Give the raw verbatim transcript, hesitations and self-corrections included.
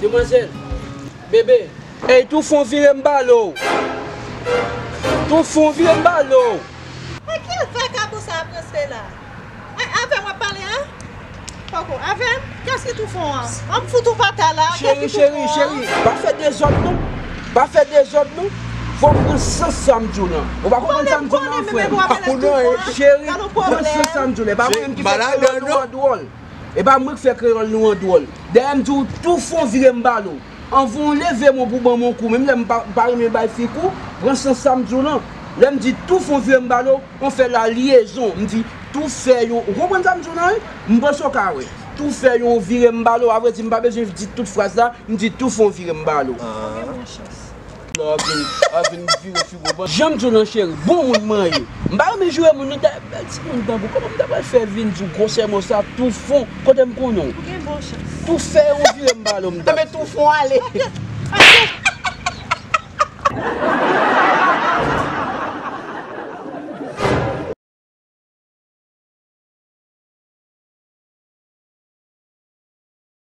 Demwazèl, bebe, ey, tou fon vire m balo. Tou fon vire m balo. E ki vakabon sa ap ranse la? E avè m w ap pale a? Poko, avè m? Kiyès ki tou fon an? An m fout ou pa ta la. Cheri, cheri, cheri, pa fè dezòd non. Pa fè dezòd non. Fò w pran sans sa m di w lan. Ou pa konprann sa m di w lan, frè m? Cheri, pran sans sa m di w lan. E pa mwen menm ki fè kreyòl nou an dwòl. E pa mwen k fè kreyòl nou an dwòl. Dayè m di w tou fon vire m balo. Anvan w leve men w pou ban m yon kou, menm lè m pa, m pa renmen bay fi kou, pran sans sa m di w lan. Lè m di tou fon vire m balo, on fè la lyezon. M di tou fè yon, ou konprann sa m di w lan wi? M panse w ka wè. Tou fè yon vire m balo, avrèdi m pa bezwen di tout fraz la, m di tou fon vire m balo. Lè w ap vin, ap vin vire figo ban. Jan m di w lan cheri, bon moun mwen ye. M pa renmen joure moun, nou ta bèl timoun tankou. Kòman m ta pral fè vin di w gwosè mo sa tou fon? Kote m konnen w? Ou gen bon chans. Tou fè yon vire m balo m ta. Enben tou fon ale.